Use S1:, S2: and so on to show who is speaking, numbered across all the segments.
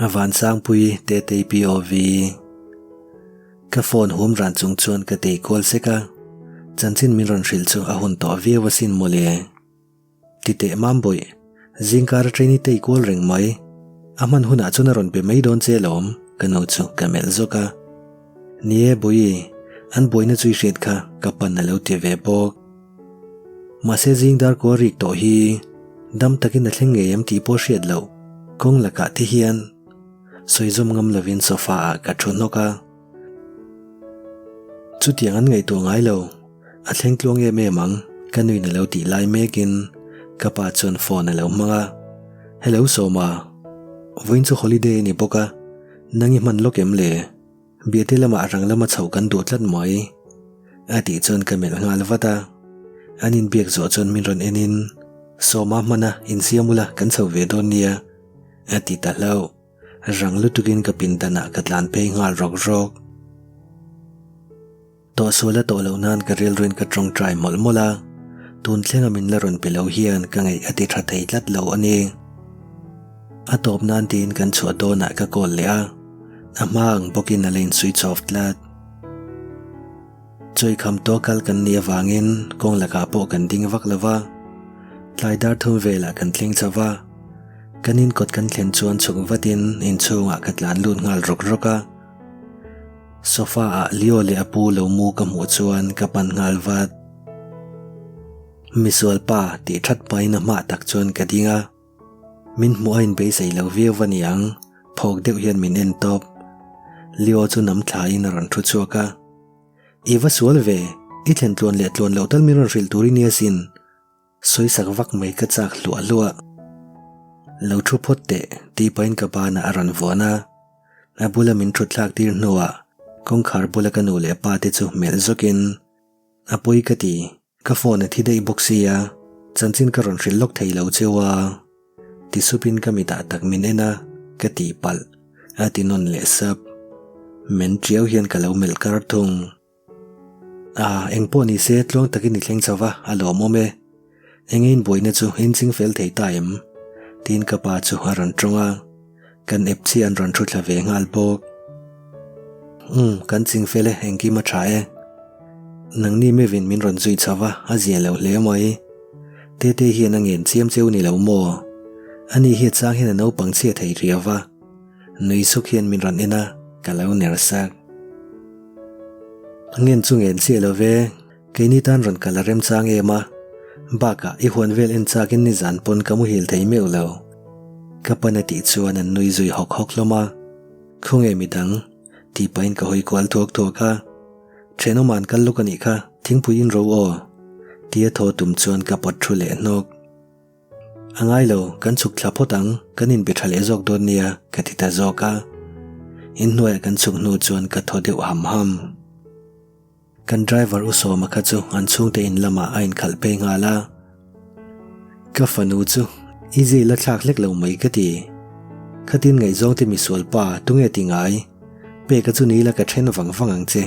S1: Vansangpui Tetei POV. Ka phone hum ran chung chuan ka tei kual sek a, chanchin min rawn hrilh chu a hun tawh viau asin mawle. Ti teh mam bawih, zingkar a train i tei kual reng mai, a hman hunah chuan a rawn pe mai dawn che lawm, ka nu chu ka melh zawk a. Ni e Bawihi, an buaina chu i hriat kha ka pan a lo ti ve bawk. Mahse zing dar kual rik tawh hi dam takin a thleng ngei em tih pawh hriat loh kawng lakah te hian sawi zawm ngam lovin sofa ah ka thu hnawk a. Chutiang an ngaihtuah ngai lo, a thleng tluang em em ang ka nuin a lo tih lai mekin ka pa chuan phone a lo hmang a, Hello Sawma, vawiin chu holiday a ni bawk a, nang i hman lawk em le? Biate lamah rang lama chhoh kan duh tlat mai a tih chuan ka melh nghal vat a, an inbiak zawh chuan min rawn enin Sawma hmana insiam ula kan chho ve dawn nia a ti ta hlauh. Rang lutukin ka pindanah ka tlan phei nghal rawk rawk. Tawhsual a tawh loh nan ka rilruin ka tawngtai mawlh mawlh a, tun thlenga min la rawn pe lo hian ka ngaih a ti tha thei tlat lo a ni. A tawp nan tiin kan chhuah dawnah ka call leh a, a hma ang bawkin a la in switch off tlat. Chawikham tawh kal kan nih avangin kawng lakah pawh kan ding vak lo va, tlai dar thum velah kan thleng chho va, kan inkawt kan thlen chuan chhuk vatin inchhungah ka tlan lut nghal rawk rawk a. Sofa ah Leo leh a pu lo mu ka hmuh chuan ka pan nghal vat. Misual pa tih that pahin a hmah tak chuan ka ding a. Min hmuh a inbeisei lo viau va niang, phawk deuh hian min en tawp. Leo chu nam thla in a rawn thu chhuak a. I va sual ve, i thlen tluan leh tluan loh tal min rawn hrilh tur i nia sin. Sawisak vak mai ka chak hluah hluah. Lo thu phawt teh tih pahin ka banah a rawn vuan a. A bula min thut thlak tir hnuah kawngkhar bula ka nu leh pa te chu melh zawkin, A pawi ka ti, ka phone a thi daih bawk sia, chanchin ka rawn hrilh lawk thei lo cheu a. Ti supin ka mitah tak min en a, ka tihpalh, a ti nawn leh sap. Men tiau hian ka lo melh kar thung. Ah, eng pawh ni se tluang takin i thleng chho va, a lawmawm e. Eng in buaina chu in ching fel thei ta em? Tiin ka pa chu a rawn tawng a, kan ep chi an rawn thu thla ve nghal bawk. Umm, kan ching fel e, engkim a tha e. Nangni mevin min rawn zui chho va, a zia lo hle mai. Tete hian a ngen chiam cheu ni lo maw? Ani hi a chang hian a naupang chhia thei riau va. Nui suk hian min rawn en a, ka lo ner sak. Ngen chu ngen chiah lo ve, keini tan rawn kal a remchang em a, bakah i huan vel en chakin nizan pawn ka muhil thei meuh lo. Ka pan a tih chuan an nui zui hawk hawk hlawm a, Khawnge midang? tih pahin ka hawi kual thuak thuak a, Thenawm an kal lawk a nih kha, thingpui in ro aw, tia thaw tum chuan ka pawt thu leh hnawk. A ngai lo, kan chhuk thla phawt ang, kan inbe tha leh zawk dawn nia, ka ti ta zawk a. Inhnuaiah kan chhuk hnu chuan ka thaw deuh ham ham. Kan driver u Sawma kha chu an chhungte in lamah a inkhalh phei nghal a. Ka fanu chu i zil a thlak hlek lo mai ka ti. Khatin ngaihzawng te misual pa tunge ti ngai? Peka chu ni la ka then vang vang ang che.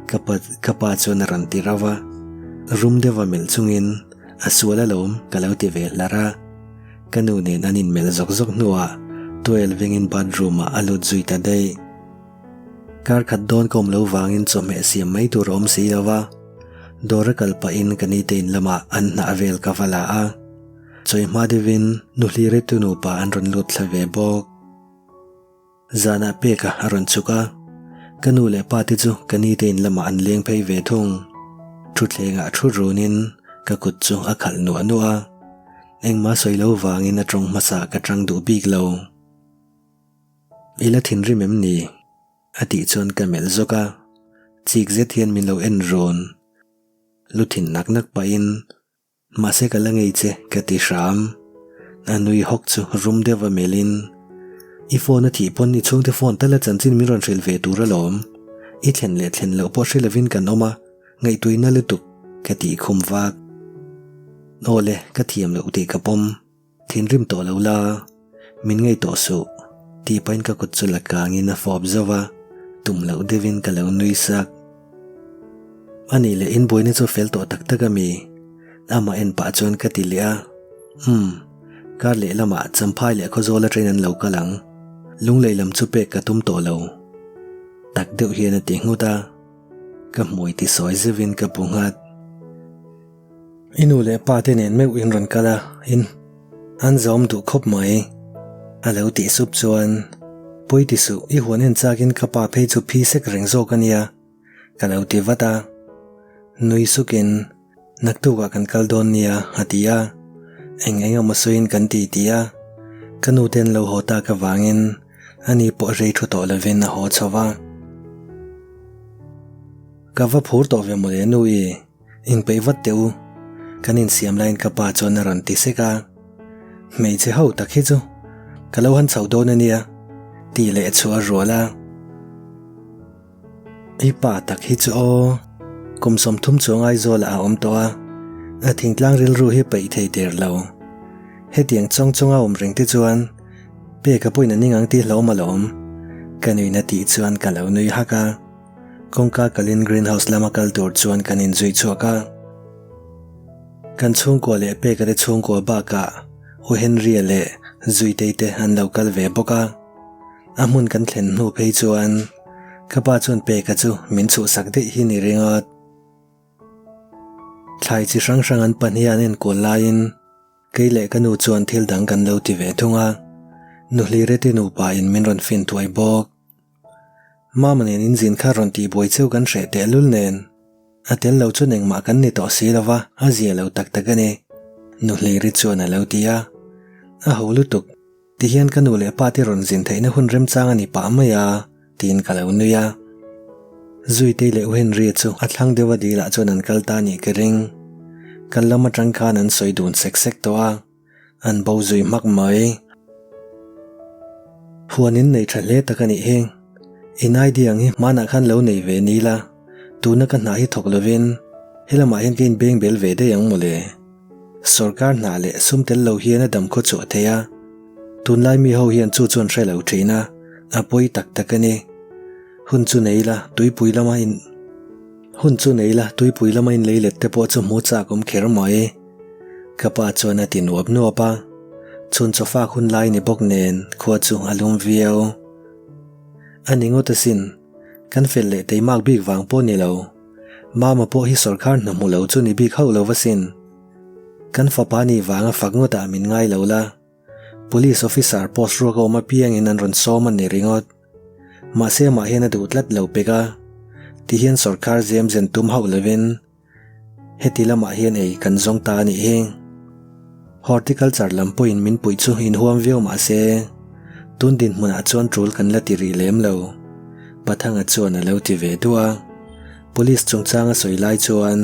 S1: Ka pa ka pa chuan a rawn ti rauh a. Rum deuha melh chungin A sual alawm ka lo ti ve hlar a. Ka nu nen an inmelh zawk zawk hnuah towel vengin bathroom ah a lut zui ta daih. Kar khat dawn ka awm lo vangin chawhmeh siam mai tur a awm si lo va, dawr a kal pahin ka nite in lamah an hnah vel ka va la a. Chawi hma deuhin nu Hlireti nupa an rawn lut thla ve bawk. Zanah peka a rawn chhuk a, ka nu leh pa te chu ka ni te in lamah an leng phei ve thung. Thutthlengah thu runin ka kut chu a khalh nuah nuah a, engmah sawi lo vangin a tawng hmasa ka tang duh bik lo. I la thinrim em ni? a tih chuan ka melh zawk a, chik zet hian min lo en run. Lu thin nak nak pahin Mahse ka la ngei che ka ti hram. A nui hawk chu rum deuh a melhin, I phone a thih pawn i chhungte phone tal a chanchin min rawn hrilh ve tur alawm. I thlen leh thlen loh pawh hre lovin kan awm a, ngaihtuina lutuk ka tih khum vak. Aw le, ka thiam loh tih ka pawm. Thinrim tawh lo la, min ngei tawh suh tih pahin ka kut chu la kangin a fawp zauh a, tum loh deuhin ka lo nui sak. A nih leh in buaina chu fel tawh tak tak a mi? Amah en pah chuan ka ti leh a, Umm, kar leh lamah Champhai leh Khawzawl atangin an lo kal ang. Lunglei lam chu pek ka tum tawh lo. Tak deuh hian a ti nghut a, ka hmui ti sawi zeuhin ka bu nghat. I nu leh pa te nen meuh in rawn kal a, in an zawm duh khawp mai. A lo tih sup chuan, Pawi ti suh, i huan en chakin ka pa phei chu phi sek reng zawk a nia, ka lo ti vat a. Nui sukin, Naktukah kan kal dawn nia, a ti a. Eng eng emaw sawiin kan ti ti a. Ka nu te an lo haw tak avangin ani pawh rei thu tawh lovin a haw chho va. Ka va phur tawh ve mawle nu i, inpeih vat teh u. Kan insiam laiin ka pa chuan a rawn ti sek a. Hmeichhe ho tak hi chu ka lo han chho dawn a nia, tih leh chu a rual a. I pa tak hi chu aw, kum 30 chuang Aizawlah a awm tawh a, a thingtlang rilru hi peih thei der lo. Hetiang chawng chawng a awm reng te chuan pek a pawhin a ning ang tih hlawm alawm. Ka nuihna tih chuan ka lo nui hak a, kawngka kalin greenhouse lama kal tur chuan kan inzui chhuak a. Kan chhungkua leh peka te chhungkua bakah U Henry-a leh Zuitei te an lo kal ve bawk a. A hmun kan thlen hnu phei chuan ka pa chuan peka chu min chhuhsak daih hi ni ringawt. Thlai chi hrang hrang an pahnih an enkual laiin kei leh ka nu chuan thil dang kan lo ti ve thung a, Nuhlireti nupa in min rawn fin thuai bawk. Mama nen inzin kha rawn tihbuai cheu kan hreh tehlul nen a tel lo chuan engmah kan ni tawh si lova a zia lo tak tak a ni, Nuhliri chuan a lo ti a, a ho lutuk. Tihian ka nu leh pa te rawn zin theihna hun remchang a ni pah mai a, tiin ka lo nui a. Zuitei leh U Henry chu a thlang deuh a dilah chuan an kal ta nih ka ring. Kal lam atang khan an sawi dun sek sek tawh a, an bo zui hmak mai. Huan in nei tha hle tak a nih hi. In idea ang hi hmanah khan lo nei ve ni la, tuna ka hna hi thawk lovin helamah hian ka inbeng bel ve daih ang mawle. Sorkar hna leh sum tel lo hian a dam khaw chhuah thei a, tunlai mi ho hian chu chuan hre lo thin a, a pawi tak tak a ni. Hun chu nei la, tuipui lama in Hun chu nei la, tuipui lama in lei let te pawh chu hmu chak awm kher mai. Ka pa chuan a ti nuap nuap a, chhun chawfak hun lai ni bawk nen khua chu a lum viau. A ni ngawt asin, kan fel leh teimak bik vang pawh ni lo. Mama pawh hi sawrkar hna hmu lo chu ni bik hauh lo va sin. Kan fapa nih vanga fak ngawtah min ngai lo la. Police officer post ruak a awm apiangin an rawn sawm a ni ringawt. Mahse amah hian a duh tlat lo pek a. Tihian sawrkar zem zen tum hauh lovin heti lamah hian ei kan zawng ta a nih hi. Horticulture lam pawhin min puih chu inhuam viau mah se, tun dinhmunah chuan tul kan la ti rih lem lo. Pathanga chuan a lo ti ve duah a. Police chungchang a sawi lai chuan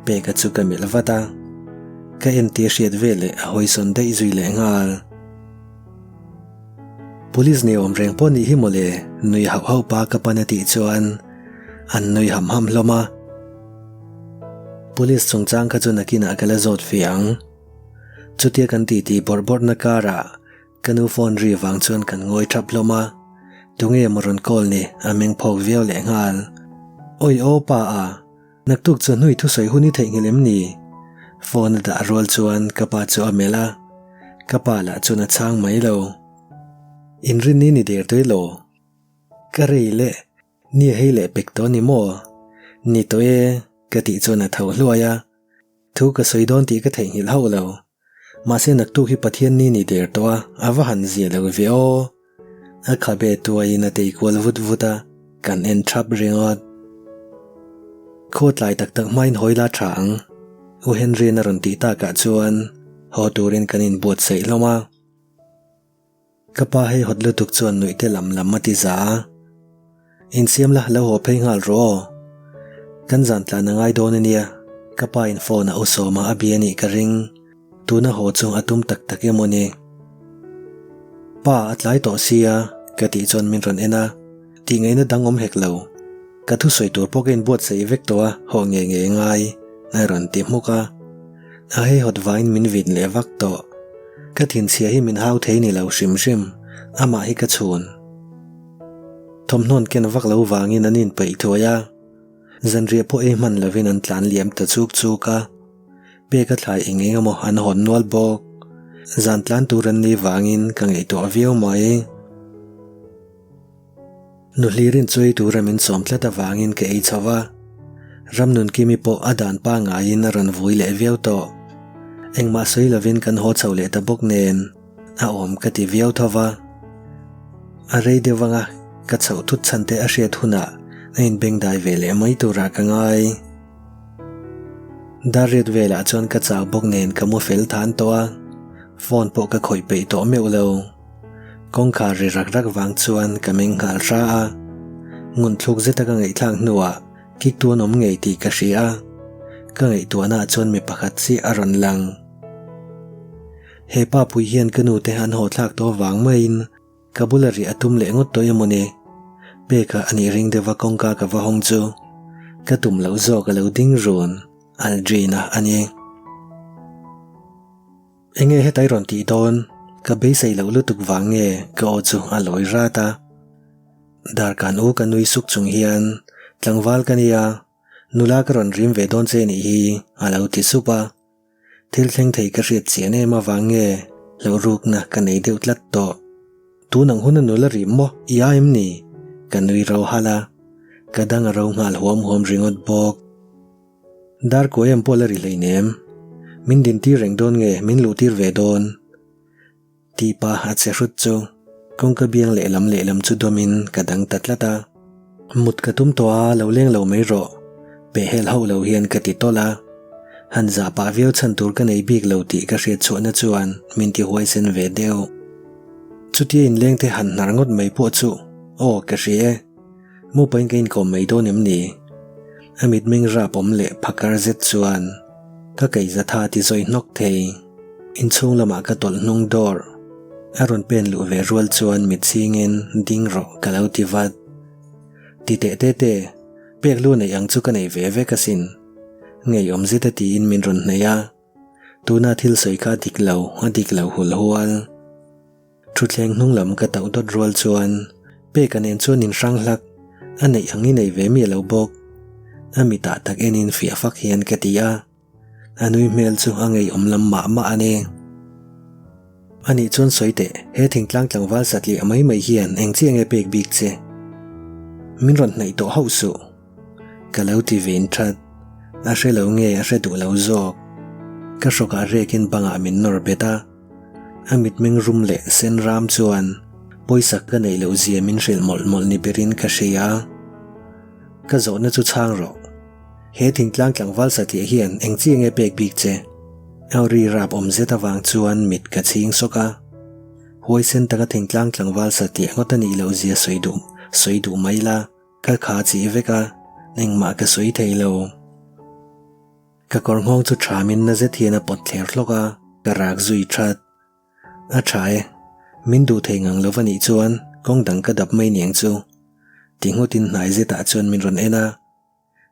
S1: Peka chu ka melh vat a, ka entir hriat veleh a hawisawn daih zui leh nghal. Police nei awm reng pawh nih hi mawle, nui hauh hauh pa ka pan a tih chuan an nui ham ham hlawm a. Police chungchang kha chu nakinah ka la zawt ve ang. Chutia kan titi bawrh bawrhna karah Ka nu phone ri vang chuan kan ngawi thap hlawm a, tunge maw rawn call ni a meng phawk viau leh nghal. Awi aw pa a, naktuk chu hnui thusawi hun i theihnghilh em ni? Phone a dah rual chuan ka pa chu a melh a, ka pa lah chuan a chhang mai lo. Inrinni ni der tawih lo. Ka rei leh, ni a hei leh pek tawh ni maw? Ni tawh e, ka tih chuan a tho hluai a, thu ka sawi dawn tih ka theihnghilh hauh lo. Mahse naktuk hi Pathian ni ni der tawh a, a va han zia lo ve aw. A khabe tuaiin a tei kual vut vut a, kan en thap ringawt. Khaw tlai tak tak hmain hawi la tha ang, U Henry-a'n a rawn tih takah chuan haw turin kan inbuatsaih hlawm a. Ka pa hei hawt lutuk chuan nuih te lam lam a ti za a. Insiam la, lo haw phei nghal rawh aw. Kan zan tlan a ngai dawn a nia, ka pa in phone a u sawm a a bia nih ka ring. Tuna haw chu a tum tak tak emaw ni. Pa a tlai tawh sia, ka tih chuan min rawn en a, tih ngaihna dang awm hek lo. Ka thusawi tur pawh ka inbuatsaih vek tawh a, haw ngei ngei a ngai, a rawn ti hmuk a. A heihawt vangin min vin leh vak tawh. Ka thinchhia hi min hau thei ni lo hrim hrim, amah hi ka chhun. Thawmhnawn ken vak lo vangin an inpeih thuai a, zanriah pawh ei hman lovin an tlan liam ta chuk chuk a. Pek a thlai eng eng emaw an hawn nual bawk. Zan tlan tur an nih vangin ka ngaihtuah viau mai. Nu hlirin chaw ei tura min sawm tlat avangin ka ei chho va, Ramnunkimi pawh a dan pangaiin a rawn vui leh viau tawh. Engmah sawi lovin kan haw chho leh ta bawk nen a awm ka ti viau tho va. A rei deuh anga ka chhoh thut chhan te a hriat hunah a inbengdai ve leh mai turah ka ngai. Dar riat velah chuan ka chau bawk nen ka mu fel than tawh a, phone pawh ka khawih peih tawh meuh lo. Kawngkhar ri rak rak vang chuan ka meng nghal hra a, ngun thluk zeta ka ngaihthlak hnuah kik tu an awm ngei tih ka hria a, ka ngaihtuahnaah chuan mi pakhat chiah a rawn lang. He pa pui hian ka nute an haw thlak tawh vang maiin ka bula riah a tum leh ngawt tawh emaw ni? Peka a nih ring deuha kawngka ka va hawng chu ka tum loh zawk a lo ding run Aldrina a ni. Enge hetai rawn tih dawn? Ka beisei loh lutuk vang nge ka aw chu a lawi rat a. Darkan u ka nui suk chung hian tlangval ka nia, nula ka rawn rim ve dawn che nih hi a lo ti sup a. Thil thleng thei ka hriat chian em avang nge hlauh rukna ka nei deuh tlat tawh. Tun ang huna nula rim maw i a em ni? Ka nui ro halh a, ka dang a ro nghal huam huam ringawt bawk. Dar kuai em pawh la ri hleinem. Min dintir reng dawn nge min luhtir ve dawn? Tih pa a che hrut chu kawngka biang lehlam lehlam chu dawmin ka dang ta tlat a. Mut ka tum tawh a, lo leng lo mai rawh. Pehhel hauh lo hian ka ti tawlh a. Han zah pah viau chhan tur ka nei bik lo tih ka hriat chhuahna chuan min ti huaisen ve deuh. Chutia inleng te han hnar ngawt mai pawh chu aw ka hria e. Mu pahin ka inkawm mai dawn em ni? A mitmeng rap awm leh phakar zet chuan ka keiza tha ti zawi hnawk thei. Inchhung lamah ka tawlh hnung dawr. A rawn pen luh ve rual chuan mit chhingin ding rawh ka lo ti vat. Ti teh te te, pek lu neih ang chu ka nei ve vek asin. Ngeiawm zeta tiin min rawn hnaih a. Tuna thil sawi kha a dik lo, a dik lo hul hual. Thutthleng hnung lam ka tauh dawt rual chuan Peka nen chuan in hrang hlak, a neih ang i nei ve miah lo bawk. A mitah tak enin fiah fak hian ka ti a, a nui hmel chu a ngeiawm lam mah mah a ni. Anih chuan sawi teh, he thingtlang tlangval satliah mai mai hian eng chiah nge pek bik che? Min rawn hnaih tawh hauh suh. Ka lo ti vin that. A hre lo nge a hre duh lo zawk. Ka hrawkah rekin bangah min nawr bet a. A mitmeng rum leh sen ram chuan pawisa ka neih loh zia min hrilh mawlh mawlh ni berin ka hria. Ka zawhna chu chhang rawh. He thingtlang tlangval satliah hian eng chi nge pek bik che? Auri rap awm zet avang chuan mit ka chhing sawk a. Huaisen taka thingtlang tlangval satliah ngawt a nih loh zia sawi duh sawi duh mai la, ka kha chih vek a, engmah ka sawi thei lo. Ka kawr nghawng chu thamin na zet hian a pawt thler hlawk a, ka rak zui that. A tha e, min duh thei ngang lova nih chuan kawng dang ka dap mai niang chu. Ti nghutin hnai zetah chuan min rawn en a.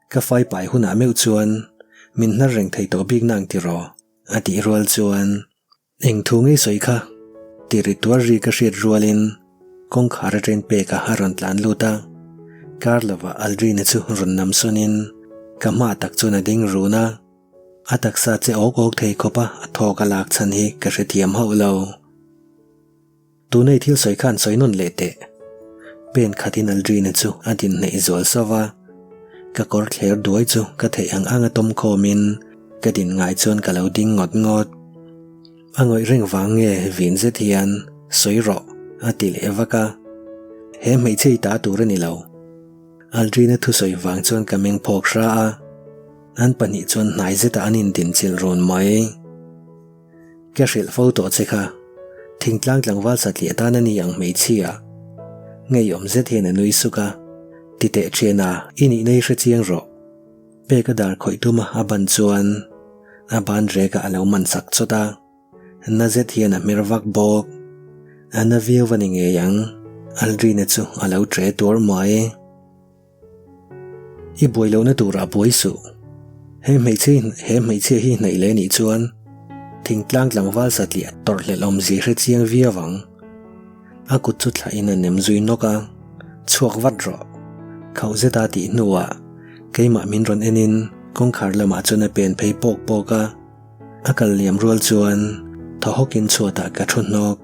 S1: Ka fai pai hunah meuh chuan min hnar reng thei tawh bik nang tiraw? A tih rual chuan. Eng thu ngei sawi kha? Ti ri tuar ri ka hriat rualin kawngkhar a train pek a a rawn tlan lut a. Kar lovah Aldrina chu rawn nam sawnin ka hma tak chuan a ding run a. A taksa che awk awk thei khawp a a thawk a lak chhan hi ka hrethiam hauh lo. Tuna i thil sawi khan sawi nawn leh teh. Pen khatin Aldrina chu a din hnaih zual sauh va. Ka kawr thler duai chu ka theih ang anga tawm khawmin ka din ngai chuan ka lo ding ngawt ngawt. A ngawih reng vang nge vin zet hian sawi rawh a ti leh vak a. He hmeichhe i ta tur a ni lo. Aldrina thusawi vang chuan ka meng phawk hra a. An pahnih chuan hnai zetah an indinchilh run mai. Ka hrilh fo tawh che kha, thingtlang tlangval satliah tan a ni ang hmeichhia. Ngeiawm zet hian a nui suk a, Ti teh thiana, i nihna i hre chiang rawh. Pek a dar khawih tuma a ban chuan a ban rekah a lo man sak chawt a, na zet hian a hmer vak bawk. A na viau a ni ngei ang, Aldrina chu a lo tre tuar mai. I buai lohna turah buai suh. He hmeichhe he hmeichhia hi hnaih leh nih chuan thingtlang tlangval satliah tawrhhlelh awmzia hre chiang viau ang. A kut chu thlahin a nem zui nawk a, chhuak vat rawh. Khauh zeta tih hnuah keimah min rawn enin kawngkhar lamah chuan a pen phei pawk pawk a. A kal liam rual chuan thaw hawkin chhuatah ka thu hnawk.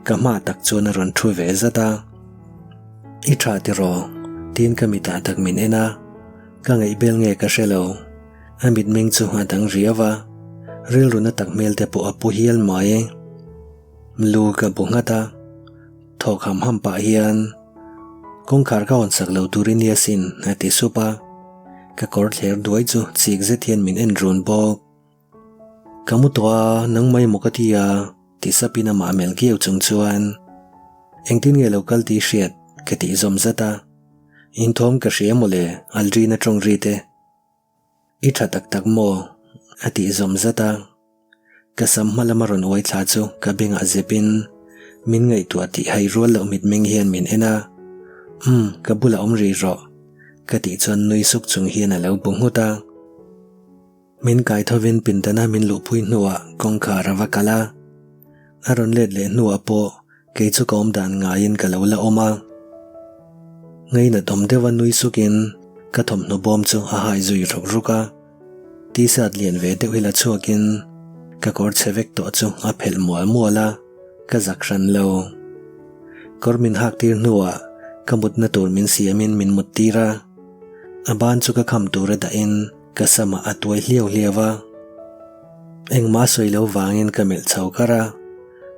S1: Ka hma tak chuan a rawn thu ve zat a. I tha tiraw? Tiin ka mitah tak min en a, ka ngaihbel nge ka hre lo. A mitmeng chu a dang riau a, rilru na tak hmel te pawh a pu hial mai. Lu ka bu nghat a, thawk ham ham pah hian kawngkhar ka hawn sak lo tur i nia sin a ti sup a, ka kawr thler duai chu chik zet hian min en run bawk. Ka mu tawh a, nangmah emaw ka ti a, ti sapin amah melh kiau chung chuan engtin nge lo kal tih hriat ka tih zawm zat a, inthawm ka hria mawle Aldrina tawng ri te. I tha tak tak maw? a tih zawm zat a. Ka sam hma lama rawn uai thla chu ka bengah zepin min ngaihtuah tih hai rual loh mitmeng hian min en a. Umm, ka bulah awm rih rawh, ka tih chuan nui suk chung hian a lo bu nghut a. Min kai thovin pindana min luhpui hnuah kawngkhar a va kal a. A rawn let leh hnuah pawh kei chu ka awm dan ngaiin ka lo la awm a. Ngainat awm deuha nui sukin ka thawmhnaw bawm chu a hai zui ruk ruk a. T-shirt lian ve deuh hi la chhuakin ka kawr chhe vek tawh chu a phelh mual mual a, ka zak hran lo. Kawr min hak tir hnuah ka mutna tur min siamin min mut tir a. A ban chu ka kham tura dahin Ka samah a tuai hliau hliau a, engmah sawi lo vangin ka melh chho kar a,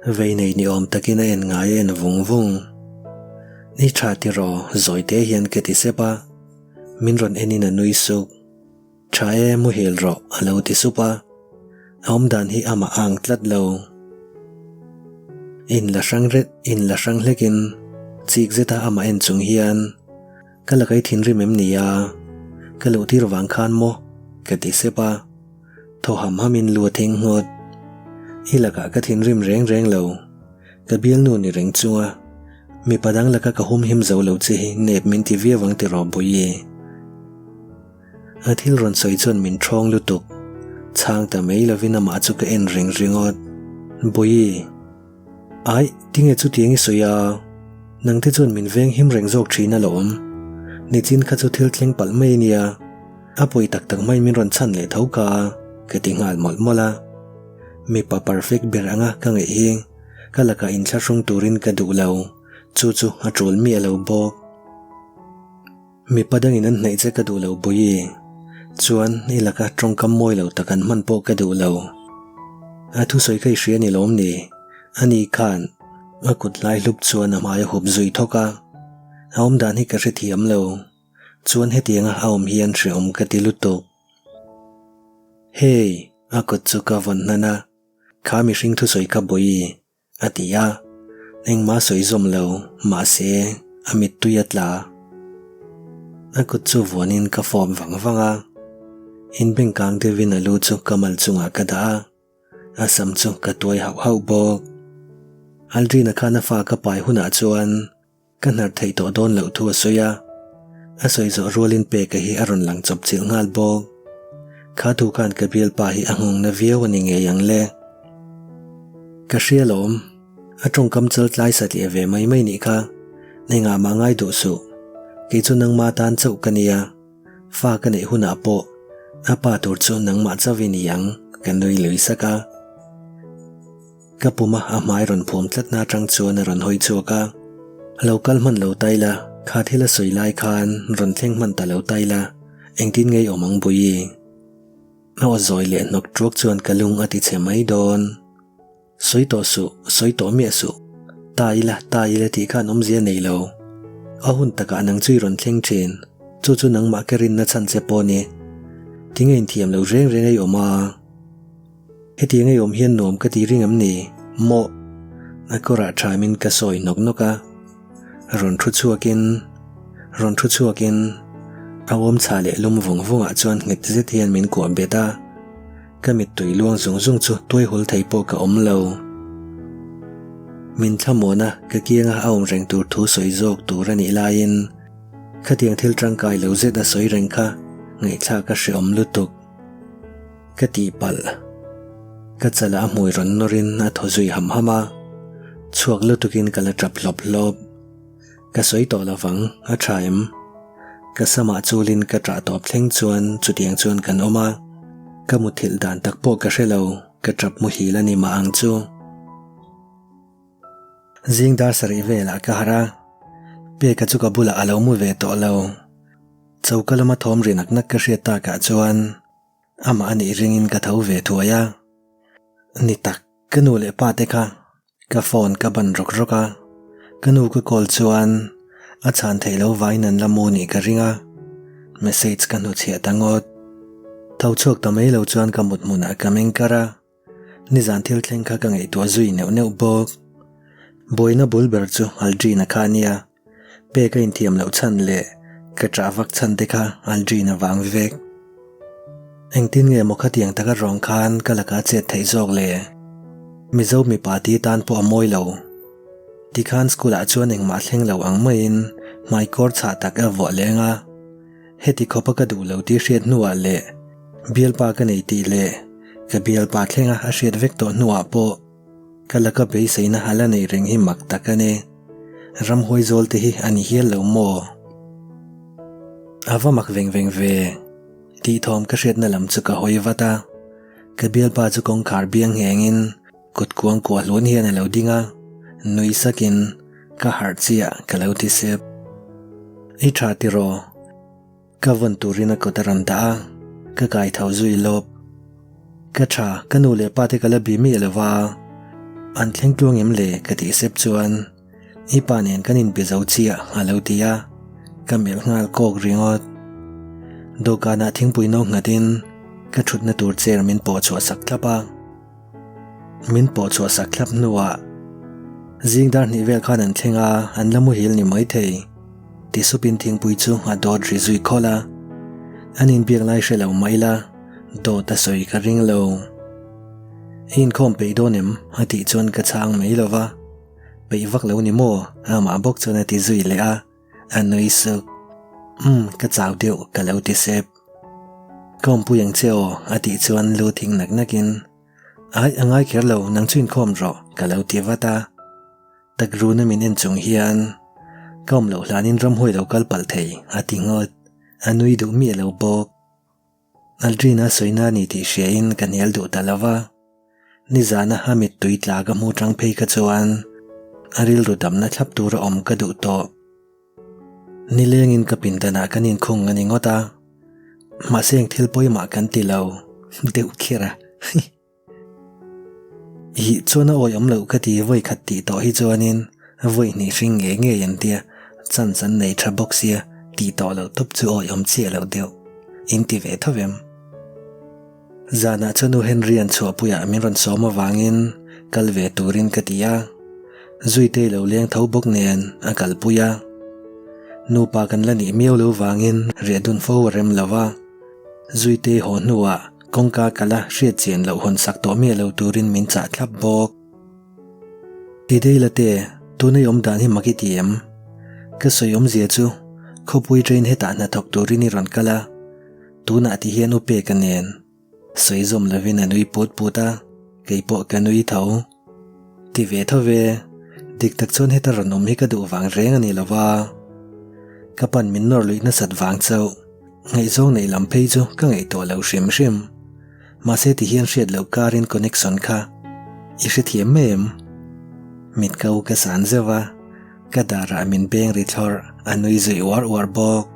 S1: vei nei ni awm takin a en ngai a en vung vung. Ni tha tiraw zawi te hian ka ti sep a, min rawn enin a nui suk. Tha e muhil rawh a lo ti sup a, a awmdan hi amah a ang tlat lo. In la hrang ret in la hrang hlekin chik zeta amah en chung hian Ka la kai thinrim em ni a? Ka loh tir vang khan maw? Ka ti sep a. Thaw ham hamin lu a thing nghawt. I lakah ka thinrim reng reng lo. Ka bialnu ni reng chunga mipa dang laka ka humhim zo lo che hi nep min ti viau ang tiraw Bawihi. A thil rawn sawi chuan min thawng lutuk. Chhang ta mai lovin amah chu ka en reng ringawt. Bawihi. Aih, tinge chutiang i sawi a? Nangte chuan min veng him reng zawk thin alawm. Nichin kha chu thil thleng palh mai a nia. A pawi tak tak mai min rawn chhan leh tho ka a, ka ti nghal mawlh mawlh a. Mipa perfect ber anga ka ngaih hi ka lakah inthlahrung turin ka duh lo, chu chu a tul miah lo bawk. Mipa dangin an hnaih che ka duh lo Bawihi, chuan i laka tawngkam mawi lo tak an hman pawh ka duh lo. A thusawi kha i hria ni lawm ni? Ani khan a kut hlai hlup chuan a hmai a hup zui thawk a, a awmdan hi ka hrethiam lo, chuan hetianga a awm hian hreawm ka ti lutuk. Hey! A kut chu ka vawn hnan a, kha mihring thusawi kha Bawihi, A ti a, engmah sawi zawm lo, mahse a mittui a tla. A kut chu vuanin ka fawp vang vang a, inbeng kang deuhin a lu chu ka mal chungah ka dah a, a sam chu ka tuai hauh hauh bawk. Aldrina khan a fa ka pai hunah chuan Ka hnar theih tawh dawn loh thu a sawi a, a sawi zawh rualin Peka hi a rawn lang chawp chilh nghal bawk. Kha thu khan ka bialpa hi a nghawng na viau a ni ngei ang le. Ka hria lawm, a tawngkam chal tlai satliah ve mai mai nih kha, engah mah ngai duh suh, kei chu nangma tan chauh ka nia. Fa ka neih hunah pawh a pa tur chu nangmah chauh i ni ang, ka nui lui sak a. Ka puma a hmai rawn phum tlatna atang chuan a rawn hawi chhuak a, Lo kal hman lo ta ila, kha thil a sawi lai khan rawn thleng hman ta lo ta ila, engtin ngei awm ang Bawihi? A aw zawi leh hnawk ṭuak chuan ka lung a ti chhe mai dawn. Sawi tawh suh, sawi tawh miah suh. Ta ila, ta ila tih khan awmzia nei lo. A hun takah nang chu i rawn thleng ṭhin, chu chu nangmah ka rinna chhan che pawh a ni. Tinge inthiam lo reng reng a i awm a? Hetiang ei awm hian nuam ka ti ring em ni? Mawh! A kawrah thamin ka sawi nawk nawk a. Rawn thu chhuakin, rawn thu chhuakin a awm chhah leh lum vung vungah chuan nghet zet hian min kuah bet a. Ka mittui luang zung zung chu tuai hul thei pawh ka awm lo. Min thlamuan a, ka kianga a awm reng tur thu sawi zawk tur a nih laiin khatiang thil tangkai lo zet a sawi reng kha ngaihthlak a hreawm lutuk. Ka tihpalh. Ka chalah a hmui rawn nawrin a thaw zui ham ham a, chhuak lutukin ka la tap hlawp hlawp. Ka sawi tawh lovang, a tha em? Ka samah chulin ka tah tawp thleng chuan chutiang chuan kan awm a, ka muthilh dan tak pawh ka hre lo, ka tap muhil a ni mah ang chu. Zing dar sarih velah ka harh a. Peka chu ka bulah a lo mu ve tawh lo. Choka lama thawm ri nak nak ka hriat takah chuan amah a nih ringin ka tho ve thuai a. Ni tak, ka nu leh pa te kha ka phone ka ban rawk rawk a. Ka nu ka call chuan a chhan theih lo vaiin an la mu nih ka ring a. Message ka hnuchhiah ta ngawt. Tho chhuak ta mai lo chuan ka mut hmunah ka meng kar a. Nizan thil thleng kha ka ngaihtuah zui neuh neuh bawk. Buaina bul ber chu Aldrin-a kha a nia. Pek a inthiam loh chhan leh ka ṭah vak chhan te kha Aldrin-a vang vek. Engtin nge maw khatiang taka rawng khan ka laka chet theih zawk le? Mizo mipa ti tan pawh a mawi lo. Tikhan school-ah chuan engmah thleng lo ang maiin hmaikawr chhah tak a vuah leng a. Heti khawpa ka duh lo tih hriat hnuah leh bialpa ka nei tih leh ka bialpa thlenga a hriat vek tawh hnuah pawh ka laka beiseina a la nei reng hi mak tak a ni. Ramhuai zawl te hi a ni hial lo maw? A va mak veng veng ve tih thawm ka hriatna lam chu ka hawi vat a, ka bialpa chu kawngkhar biang nghengin Kut kuang kuah hlun hian a lo ding a, nui sakin ka harh chiah ka lo ti sep. I tha tiraw? Ka vawn turin a kut a rawn dah a, ka kai tho zui lawp. Ka tha, ka nu leh pa te ka la bi miah lo va, an thleng tluang em le ka tih sep chuan I pa nen kan inbe zo chiah a lo ti a, ka melh nghal kawk ringawt. Dawhkanah thingpui no nghatin ka thutna tur chair min pawh chhuah sak thlap a. Min pawh chhuah sak thlap hnuah zing dar hnih vel khan an thleng a, an la muhil ni mai thei. Ti supin thingpui chu a dawt ri zui khawlh a. An inbiak lai hre lo mah ila dawt a sawi ka ring lo. I inkhawm peih dawn em? a tih chuan ka chhang mai lo va. Peih vak lo ni maw? Amah bawk chuan a ti zui leh a. A nui suk. Umm, ka chau deuh ka lo ti sep. Ka awmpui ang che aw a tih chuan lu thing nak nakin Ai a ngai kher lo nang chu inkhawm rawh ka lo ti vat a. Tak runa min en chung hian ka awm loh hlanin ramhuai lo kal palh thei a ti ngawt. A nui duh miah lo bawk. Aldrina sawina a ni tih hriain ka hnial duh ta lo va. Nizana a mittui tla ka hmu tang phei kha chuan a rilru damna thlap tura awm ka duh tawh. Nilengin ka pindanah kan inkhung a ni ngawt a, mahse eng thil pawimah kan ti lo deuh kher a. Ih chuan a awi awm loh ka ti vawi khat tih tawh hi chuanin vawi hnih hring ngei ngei an tia chance an nei tha bawk sia tih tawh loh tawp chu awi awm chiah loh deuh in ti ve tho em. Zanah chuan U Henry an chhuahpuiah min rawn sawm avangin kal ve turin ka ti a, Zuitei lo leng tho bawk nen a kalpui a. Nupa kan la nih miau lo vangin riah dun fo a rem lo a, Zuitei haw hnuah kawngka kala hriat chian loh hawn sak tawh miah lo turin min chah thlap bawk. Tidei la te, tuna i awm dan hi mak i ti em? Ka sawi awmzia chu khawpui train hetah hnathawk turin i rawn kal a, Tunah ti hian u Peka nen sawi zawm lovin a nui put put a, kei pawh ka nui tho. Ti ve tho ve, dik tak chuan heta rawn awm hi ka duh vang reng a ni lo va. Ka pan min nawr luih nasat vang chauh, ngaihzawng neih lam phei chu ka ngaihtuah lo hrim hrim. Mahse ti hian hriat loh karin connection kha i hrethiam mai em? Mit ka u ka san zeuh a. Ka darah min beng ri thlawrh, a nui zui uar uar bawk.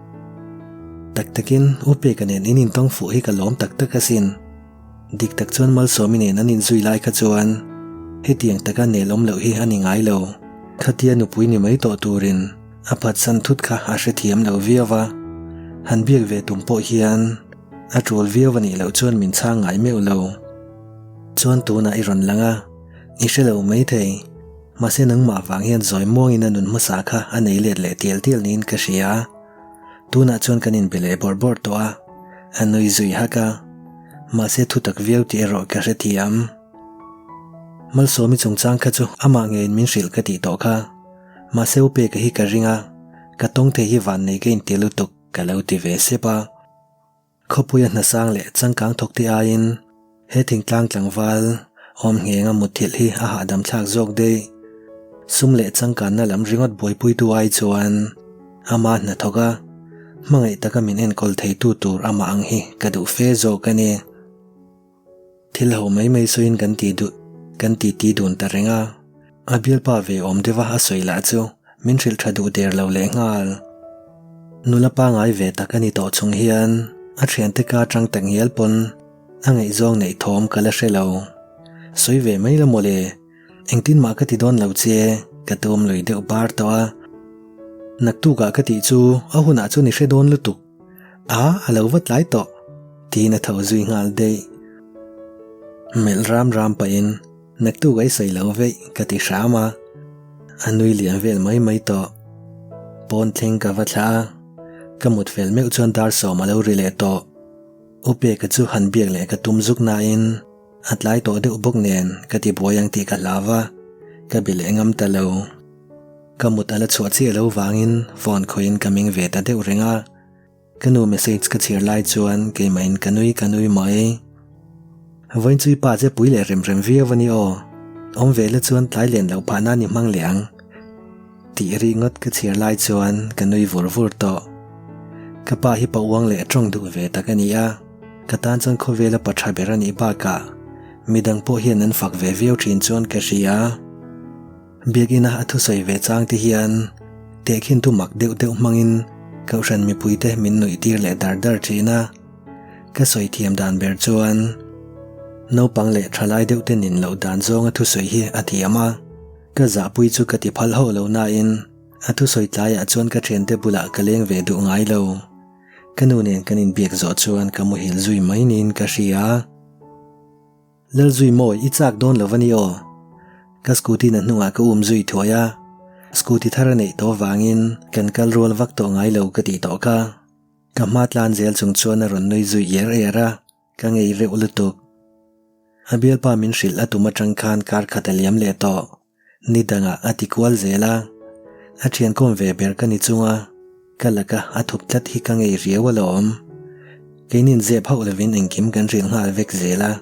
S1: Tak takin, U Peka nen in intawng fuh hi ka lawm tak tak asin. Dik tak chuan Malsawmi nen an inzui lai kha chuan hetiang taka nel awm loh hi a ni ngai lo. Khatia nupui ni mai tawh turin a phatsan thut kha a hrethiam lo viau va, han biak ve tum pawh hian a tul viau a nih loh chuan min chhang ngai meuh lo. Chuan tunah i rawn lang a, i hre lo maithei. Mahse nangmah vang hian zawi muangin a nun hmasa kha a nei let leh tial tial niin ka hria. Tunah chuan kan inbe leh bawrh bawrh tawh a, a nui zui hak a. Mahse thutak viau tih erawh ka hrethiam. Malsawmi chungchang kha chu amah ngeiin min hrilh ka tih tawh kha. Mahse u Peka hi ka ring a, ka tawng thei hi vannei ka inti lutuk ka lo ti ve sep a. Khawpuia hnasang leh changkang thawkte aiin he thingtlang tlangval awm nghenga mutthilh hi a hahdam thlak zawk daih. Sum leh changkanna lam ringawt buaipuitu ai chuan ama hnathawk a, hmangaih taka min enkawl theitu tur amah ang hi ka duh fe zawk a ni. Thil ho mai mai sawiin kan ti duh kan titi dun ta reng a, a bialpa ve awm deuha a sawi lah chu. Min hrilh tha duh der lo lehnghal. Nula pangai ve tak a ni tawh chung hian a thiante ka atang tak ngial pawn a ngaihzawng neih thawm ka la hre lo. Sawi ve mai la mawle, engtin mah ka ti dawn lo che, ka tum lui deuh bar tawh a. Naktukah ka tih chu a hunah chuan i hre dawn lutuk. A, a lo va tlai tawh, tiin a tho zui nghal daih. Melh ram ram pahin Naktuk ai sawi lo veih ka ti hram a, a nui lian vel mai mai tawh. Pawn thleng ka va thlah a, ka mut fel meuh chuan dar sawm a lo ri leh tawh. U Peka chu han biak leh ka tum zuk nain a tlai tawh deuh bawk nen ka ti buai ang tih ka hlau a, ka be leh ngam ta lo. Ka mut a la chhuah chiah lo vangin phone khawihin ka meng ve ta deuh reng a. Ka nu message ka chhiar lai chuan keimahin ka nui ka nui mai. Vawiin chu i pa che pui leh rem rem viau a ni aw. Awm ve la chuan tlai len loh phah nan i hmang leh ang. Tih ri ngawt ka chhiar lai chuan ka nui vur vur tawh. Ka pa hi pa uang leh tawng duh ve tak a ni a, ka tan chuan khawvela pa tha ber a nih bakah midang pawh hian an fak ve viau thin chuan ka hria. Biakina a thusawi ve chang te hian tehkhin thu mak deuh deuh hmangin Kohhran mipuite min nuih tir leh dar dar thin a. Ka sawi thiam dan ber chuan naupang leh thalai deuh te nin loh dan zawnga thusawi hi a thiam a. Ka zahpui chu ka ti phal hauh lo nain a thusawi tlaiah chuan ka thiante bulah ka leng ve duh ngai lo. Ka nu nen kan inbiak zawh chuan ka muhil zui mai niin ka hria. Lalzui mawi i chak dawn lo va ni aw. Ka scooty na hnungah ka um zui thuai a, scooty thar a neih tawh vangin kan kal rual vak tawh ngai lo ka tih tawh kha. Ka hma tlan zel chung chuan a rawn nui zui er er a, ka ngei reuh lutuk. A bialpa min hrilh a tum atang khan kar khat a liam leh tawh. Ni dangah a ti kual zel a, a thiankawm ve ber ka ni chunga ka laka a thup tlat hi ka ngei riau alawm. Keinin zep hauh lovin engkim kan hrilh nghal vek zel a.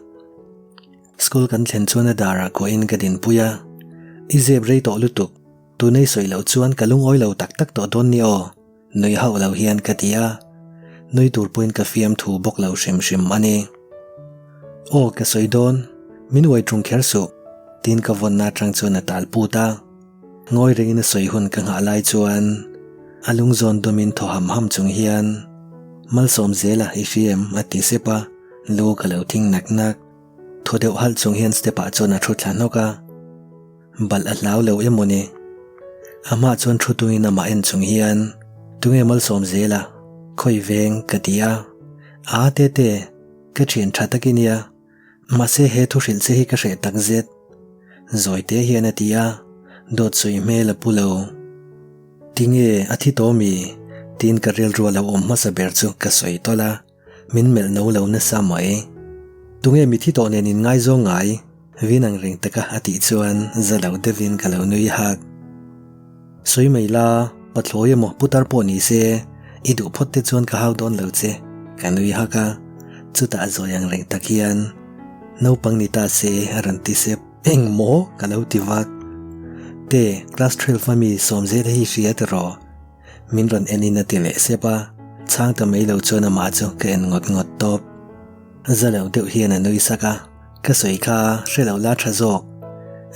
S1: School kan thlen chuan a darah kuahin ka dinpui a, I zep rei tawh lutuk, tunei sawi loh chuan ka lungawi lo tak tak tawh dawn ni aw, nui hauh lo hian ka ti a, nui tur pawhin ka fiamthu bawk lo hrim hrim a ni. Aw ka sawi dawn, min uai ṭung kher suh, tiin ka vawnna aṭang chuan a tal put a. Ngawi rengin a sawi hun ka nghah lai chuan a lung zawn dawmin thaw ham ham chung hian Malsawm zela i hria em a ti sep a, lu ka lo thing nak nak. Thaw deuh halh chung hian step ah chuan a thu thla hnawk a. Balh a hlau lo em mawni? A hmaah chuan thu tungin amah en chung hian, Tunge malsawm zel a? Khawi veng? ka ti a. Aa Tete, ka thian tha tak i nia. Mahse he thu hrilh che hi ka hreh tak zet. Zawi te hian a ti a, dawt sawi hmel a pu lo. Tinge a thi tawh mi? Tiin ka rilru a lo awm hmasa ber chu ka sawi tawlh a. Min melh no lo nasa mai. Tunge mithi tawh nen in ngaizawng ngai? Vin ang reng taka a tih chuan za lo deuhin ka lo nui hak. Sawi mai la, pathlawi emaw putar pawh ni se, i duh phawt te chuan ka hau dawn lo che, ka nui hak a. Chutah zawi ang reng tak hian, Naupang ni ta se a rawn ti sep. Eng maw? ka lo ti vak. Te, class 12 a mi Sawmzela hi hria tiraw? Min rawn en in a ti leh sep a, chhang ta mai lo chuan amah chu ka en ngawt ngawt tawp. Za lo deuh hian a nui sak a, ka sawi kha hre lo la tha zawk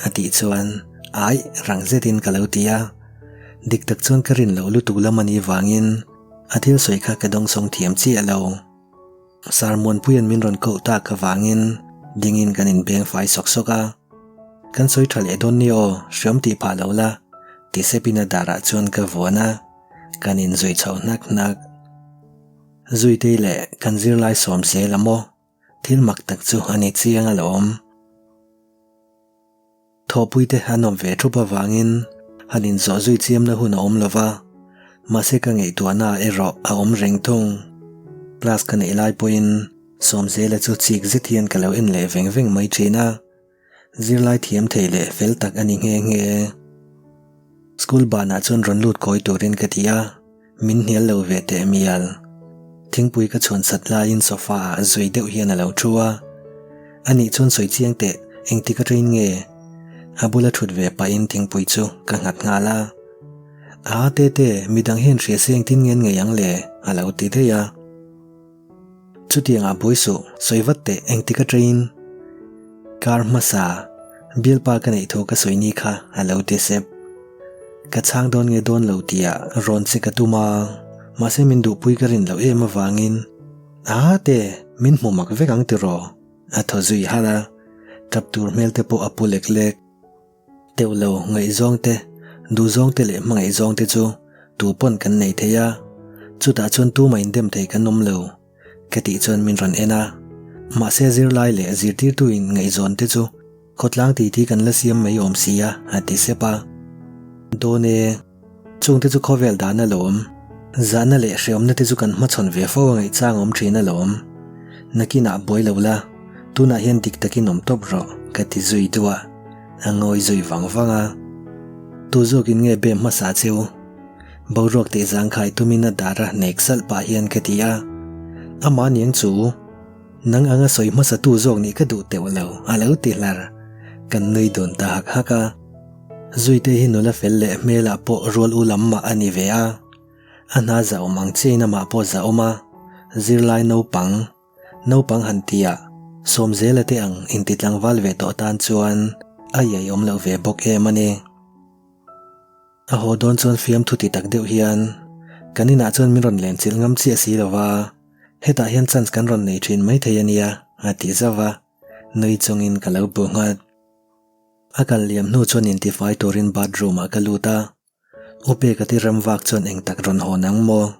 S1: a tih chuan aih rang zetin ka lo ti a, dik tak chuan ka rin loh lutuk lam a nih vangin a thil sawi kha ka dawngsawng thiam chiah lo. Sarmuanpuia'n min rawn koh tak avangin dingin kan inbeng fai sawk sawk a. Kan sawi tha leh dawn ni aw, hriam tih phah lo la, ti sepin a darah chuan ka vuan a, kan inzui chho hnak hnak. Zuitei leh kan zirlai sawm zel a maw? Thil mak tak chu a ni chiang alawm. Thawhpuite an awm ve thup avangin han inzawh zui chiamna hun a awm lo va, mahse ka ngaihtuahna erawh a awm reng thung. Class ka neih lai pawhin Sawmzela chu chik zet hian ka lo en leh veng veng mai thin a, zirlai thiam thei leh fel tak a ni nghe nghe. School banah chuan rawn lut kawi turin ka ti a. Min hnial lo ve teh mial. Thingpui ka chhuan sat laiin sofa ah zui deuh hian a lo thu a. Anih chuan sawi chiang teh, engtik aṭain nge? A bula ṭhut ve pahin thingpui chu ka nghat nghal a. Aa Tete, midang hian hria se engtin nge an ngei ang le? a lo ti daih a. Chutiangah buai suh, sawi vat teh engtik aṭain? Kar hmasa, bialpa ka neih thu ka sawi ni kha a lo ti sep. Ka chhang dawn nge dawn lo tih ah rawn che ka tum a, mahse min duhpui ka rin loh em avangin A te, min hmu mak vek ang tiraw? A thaw zui halh a, tap tur hmel te pawh a pu lek lek. Teuh lo ngaihzawng te, duhzawng te leh hmangaihzawng te chu tu pawn kan nei thei a, chutah chuan tumah indem thei kan awm lo. Ka tih chuan min rawn en a, mahse zirlai leh zirtirtu in ngaihzawn te chu khawtlang titi kan la siam mai awm si a, a ti sep a. Dawn e, chung te chu khawvel dan alawm, zahna leh hreawmna te chu kan hmachhawn ve fo a ngaihchang awm thin alawm. Nakinah buai lo la, tunah hian dik takin awm tawp rawh, ka ti zui duah. A ngawi zui vang vang a. Tu zawkin nge bem hmasa cheu? Boruak tih zangkhai tumin a dar a nek salh pah hian ka ti a, Amah niang chu, nang anga sawi hmasa tu zawk nih ka duh teuh lo, a lo ti hlar. Kan nui dun ta hak hak a. Zuite hi nula fel leh hmelah pawh rual u lam mah a ni ve a. A hna zahawm ang chiain amah pawh zahawm a, zirlai naupang, naupang han tia Sawmzela te ang inti tlangval ve tawh tan chuan a iaiawm loh ve bawk em a ni. A haw dawn chuan fiamthu ti tak deuh hian kan inah chuan min rawn len chilh ngam chiah si lo va, hetah hian chance kan rawn nei thin maithei a nia a ti zauh a, nui chungin ka lo bu nghat. A kal liam hnu chuan intifai turin bathroom ah ka lut a, U Peka ti ram vak chuan eng tak rawn hawn ang maw?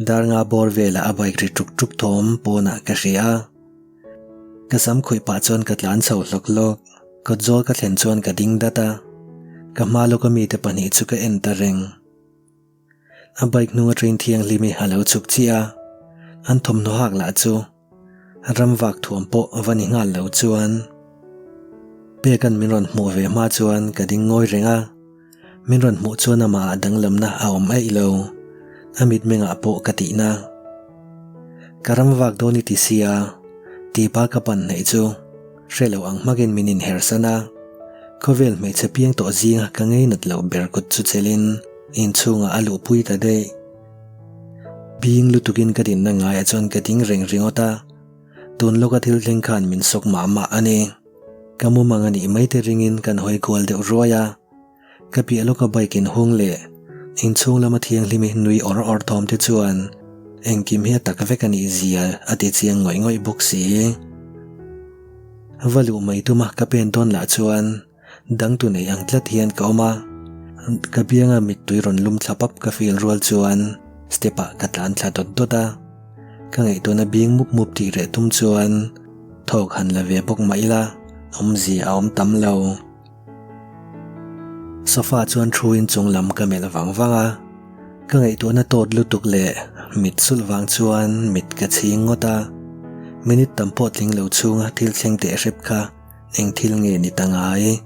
S1: Dar nga bawr velah a bike ri tuk tuk thawm pawnah ka hria a. Ka sam khuih pah chuan ka tlan chho hlawk hlawk. Kawt zawl ka thlen chuan ka ding dat a, ka hma lawka mite pahnih chu ka en ta reng. A bike hnung atangin thianghlim hi a lo chhuk chiah a, an thawmhnaw hak lah chu ram vak thuam pawh va ni nghal lo chuan Peka'n min rawn hmuh ve hma chuan ka ding ngawi reng a. Min rawn hmuh chuan amah ah danglamna a awm eih lo, a mitmengah pawh ka tihna. Ka ram vak dawn i ti sia, tipa ka pan hnaih chu hre lo ang hmakin min inhersan a, khawvel hmeichhe piang tawh zinga ka ngeinat loh ber kut chu chelin inchhungah a luhpui ta daih. Bing lutukin ka dinna ngaiah chuan ka ding reng ringawt a, tun lawka thil thleng khan min sawk mah mah a ni. Ka mumang a nih mai te ringin kan hawi kual deuh ruai a, ka piah lawka bike in hung leh inchhung lama thianghlimi nui awr awr thawm te chuan engkim hi a tak vek a nih zia a ti chiang ngawih ngawih bawk si. Va luh mai tuma ka pen dawn lah chuan dangtu nei ang tlat hian ka awm a, ka bianga mittui rawn lum thla pap ka feel rual chuan step ah ka tlan thla dawt dawt a, ka ngaihtuahna bing mup mup tih reh tum chuan Thawk han la ve bawk mah ila, awmzia a awm tam lo. Sofa chuan thu in chung lam ka melh vang vang a, ka ngaihtuahna tawt lutuk leh mit sulh vang chuan mit ka chhing ngawt a. Minute tam pawh tling lo chhunga thil thleng teh hrep kha eng thil nge ni ta ngai?